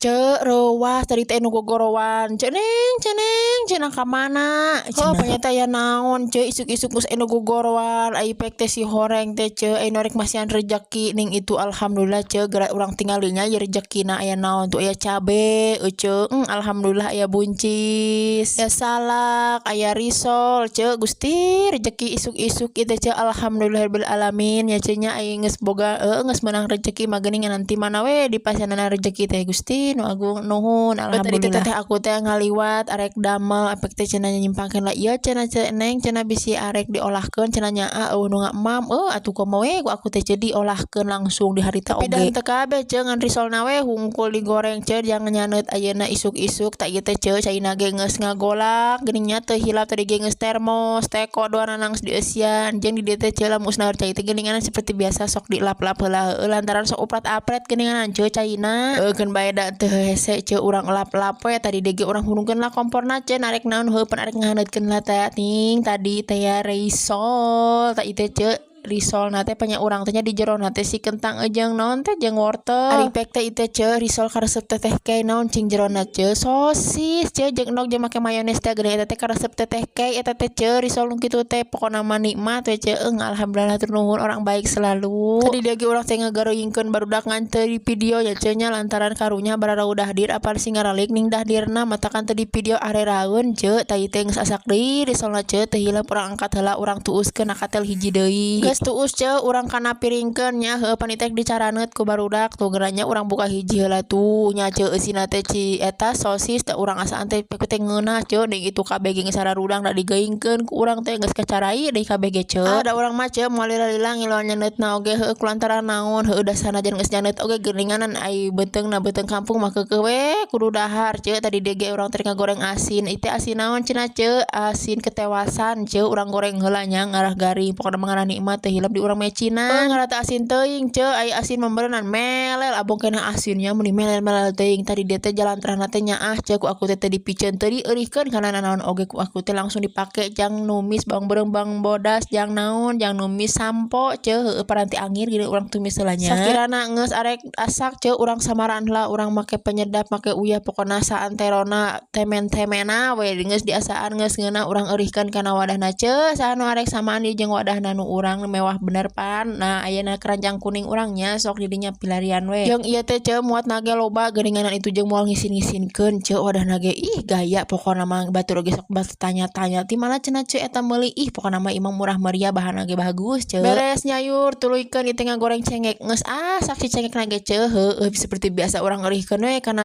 Ceu, reuwas tadi teh nu gogorowan. Ceu Neng, Ceu Neng, cenah ka mana? Oh, ternyata aya naon, Ceu, isuk-isuk geus anu gogorowan. Ai pek teh si horeng teh, Ceu, aya nu rek masihan rejeki ning itu. Alhamdulillah, Ceu, geura urang tinggalinya ieu rejekina aya naon tuh. Aya cabe, Ceu, alhamdulillah aya buncis, aya salak, aya risol, Ceu. Gusti, rejeki isuk-isuk ieu teh, Ceu. Alhamdulillahirabbil alamin ya, Ceu, nya. Aya geus boga, geus meunang rejeki mah geuning nanti mana we dipasihanana rejeki teh. Gusti nu agung, nuhun, alhamdulillah. Tadi teh aku teh ngaliwat arek damel apek teh cenah nyimpangkeun lah ieu cenah. Ceu Neng cenah bisi arek diolahkeun cenah nya, euweuh nu ngamam. Atuh komo we ku aku teh, Ceu, diolahkeun langsung di harita oge. Tapi teu kabeh, Ceu, ngan risolna we hungkul digoreng, Ceu, jangan nyaneut ayeuna isuk-isuk. Tak ieu teh, Ceu, caina ge geus ngagolak geuning nya. Teu hilap tadi ge geus termos teko dua geus dieusian jeung di dieu teh, Ceu. Lamun geus cai teh geuningan seperti biasa sok dilap-lap heula, heueuh, lantaran sok uprat-apret geuningan, Ceu, caina. Keun bae da teu hese, Ceu, urang lap-lap we. Tadi ge urang hurungkeun lah komporna, Ceu, narek naon? Heueuh, pan arek ngahaneutkeun lah teh ting tadi teh ya risol. Tak ieu teh, Ceu, risol na teh panya urang teh nya di jero na teh si kentang jeung naon teh, jeung wortel. Ari pek teh ieu teh, Ceu, risol karesep teteh kei naon cing jerona, Ceu? Sosis, Ceu, jeung endog jeung make mayones teh geuning. Eta teh karesep teteh kei eta teh, Ceu, risol nu kitu teh. Pokona mah nikmat we, Ceu. Alhamdulillah, hatur nuhun, orang baik selalu. Tadi dia ge urang teh ngagareuingkeun barudak ngan teu di video ya, Ceu, nya, lantaran karunya bararau dahdir apal sing ngaralik ning dahdirna matakan teu di video areraeun, Ceu. Tah, ieu teh geus asak deui risolna, Ceu. Teu hilap urang angkat heula, urang tuuskeun na katel hiji deui. Geus tuus, Ceu, urang kana piringkeun nya. Heueuh, pan ieu dicaraneut ku barudak tuh geranya. Urang buka hiji heula tuh nya, Ceu, eusina teh ci eta sosis teh. Urang asaan teh pek teh ngeunah, Ceu, ning itu kabeh ge geus sararudang da digeingkeun ku urang teh geus kacarai deui kabeh ge, Ceu. Ada urang mah, Ceu, moal lila-lila ngiluan nyaneutna oge. Heueuh, kulantaran naon? Heueuh, da sanajan geus nyaneut oge geuninganan ai beuteungna beuteung kampung mah keukeuh we kudu dahar, Ceu. Tadi ge urang teh ngagoreng asin. Ieu teh asin naon cenah, Ceu? Asin ketewasan, Ceu. Urang goreng heula nya ngarah garing. Pokona mah ngarah nikmat, teu hilap di urang mecinan. Ngarah teh asin teuing, Ceu. Ai asin mah meureunnan melel abong keneh asinnya, meuni melel-melel teuing. Tadi dia teh jalan terahna teh nyaah, Ceu, ku aku teh teu dipiceun, teu dieurihkeun kana naon oge. Ku aku teh langsung dipake jang numis bawang beureum, bawang bodas, jang naon, jang numis sampo, Ceu. Heueuh, paranti angir geuning urang tumis heula nya. Sakirana geus arek asak, Ceu, urang samaran heula. Urang make penyedap, make uyah, pokona saanterona temen-temena we. Geus diasaan geus ngeunah, urang eurihkeun kana wadahna, Ceu. Saha nu arek samaan jeung wadahna nu urang mewah bener pan? Nah, ayeuna keranjang kuning urangnya sok didinya pilarian we. Jeung ieu teh, Ceu, muatna ge loba geuninganan itu jeung moal ngisin-ngisinkeun, Ceu. Wadahna ge ih gaya pokona mah. Batur oge sok tanya-tanya ti mana cenah, Ceu, eta meuli. Ih, pokona mah imang murah meriah, bahanna ge bagus, Ceu. Beres nyayur tuluykeun ieu teh ngagoreng cengek. Geus asak si cengekna ge, Ceu. Heueuh, seperti biasa urang eurihkeun we kana